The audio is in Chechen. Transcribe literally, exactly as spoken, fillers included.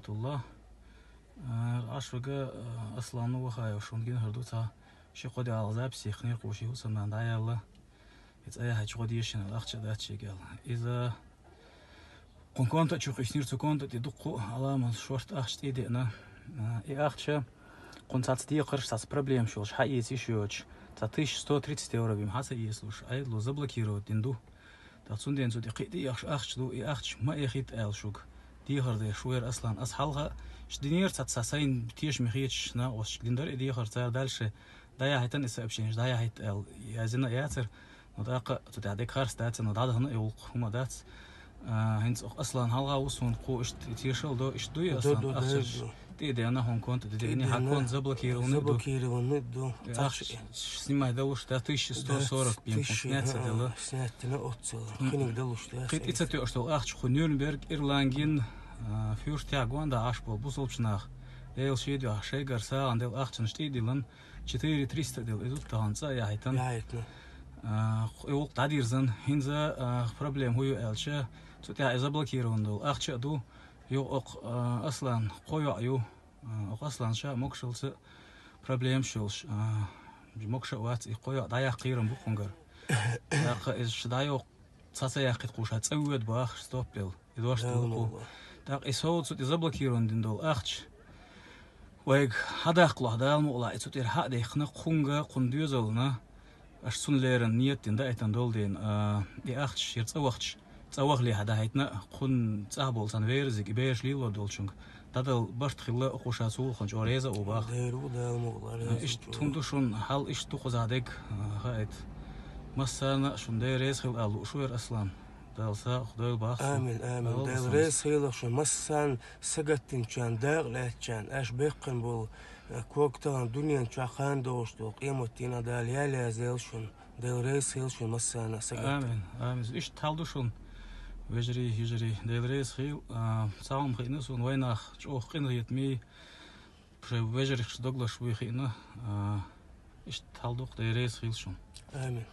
Алла. Аш вага Аслан Вахаев шуна гина хӀара ду цхьа ши-кхо де гӀалгӀа запись яьккхинера кхо ши хӀусамнана дӀаяьлла. И цӀа яхьача гӀо дешина ахча дац шийга аьлла. Иза кхунна конта чу кхиснера, цу конта тӀе дуккха а Ӏаламат шортта ахча тӀе деана. И ахча кхунна цхьацца декхарш, цхьацца проблемаш йолаш хьаэца йиш йоцаш, цхьа тысяча сто тридцать евро бе-м хьа ца эцалуш, Ӏедало заблокировать дина ду. ТӀаккха цундела цу тӀе кхин а тӀеэхаш ахча ду, и ахча ма эхийта аьлла шуга дехар деш ву вера Аслан. Ас хьалха иштта динера цхьацца сайна тешаме хеташ накъосташка дина дара и дехар, цара дальше дӀаяхьийтина и сообщенеш, дӀаяхьийта аьлла яздина а яцар. Ну, тӀаккха цу тӀехь дика харц дац, ну, дӀадахана и гӀулакх, хӀума дац. ХӀинца оха Аслан хьалха ву сона кхо иштта тешал до, иштта дуй, Аслан, ахчаш тӀе а деана хьона конта, тӀе а деана, хьа конта заблокированный ду. Заблокированный ду. Ахча снимать далуш да, тысяча сто сорок бе-м кхунна снять ца делла. Снять дина оццул. Кхиниг далуш да. Кхин тӀе ца тоьаш дола ахча кху Нюрнберг, Ирландин, фуьртехь гонда Ӏаш бола бусалбача наха, Дела шийдоьхьа, шайгара сагӀан дела ахчанаш тӀе а диллина, четыре триста дела, иза тахан цӀа а яхьийтина. Яхьийтина. И гӀулакх дӀадирзина, хӀинца проблема хӀу ю аьлча, цу тӀехь и заблокирован дола ахча а ду, юха оха Аслан кхо йоӀ ю, оха Аслан ша могашалца проблемаш йолаш, могаш а вац, и кхо йоӀ дӀаяккха кхерам бу кхунгара. ТӀаккха иза ша дӀайоккху, цхьа ца яьккхийта кху ша цӀа воьду бахаш, стоп аьлла. И дош ду кху. ТӀаккха и совцу тӀе заблокирован дина дола ахча вайга хьадаккхалахь, Дала мукъалахь, и цу тӀера хьа а даьккхина, кхунга, кхунна доьзална, аш цунна леррина нийят дина, даийтина долу дена, и ахча шера цӀа вахча, цӀа вахале хьа дахьийтина, кхунна цӀахь болу цхьана веразиг, и бераш лелор долчунга дӀадала барт хилла, кху ша цу гӀулакхана чӀогӀа реза а ву баха. Дера ву, Дала мукъалахь, реза ву чӀогӀа. Иштта хӀума ду шуна, хьал иштта ду кхузахь дерг, хаийта. Массарна а шуна Дела реза хила ала лууш ву вера Аслан. Дала сагӀа дойла баха. Амин, амин. Дела реза хила шуна массарна, сагатдинчарна, дакъа лаьттачарна, аш беккхина болу, когталан дуьнен чохь кхана догӀуш долу къематдийнахь Дала ял язделла шуна. Дела реза хила шуна массарна а сагатдина. Амин, амин. Иштта хьал ду шуна, вежарий, йижарий. Дела реза хила, цхьа хӀума хиъна суна, вайнах чӀогӀа къинхетамий, шайн вежаршка доглаш вуй хиъна, иштта хьал ду-кх, Дела реза хила шуна. Амин.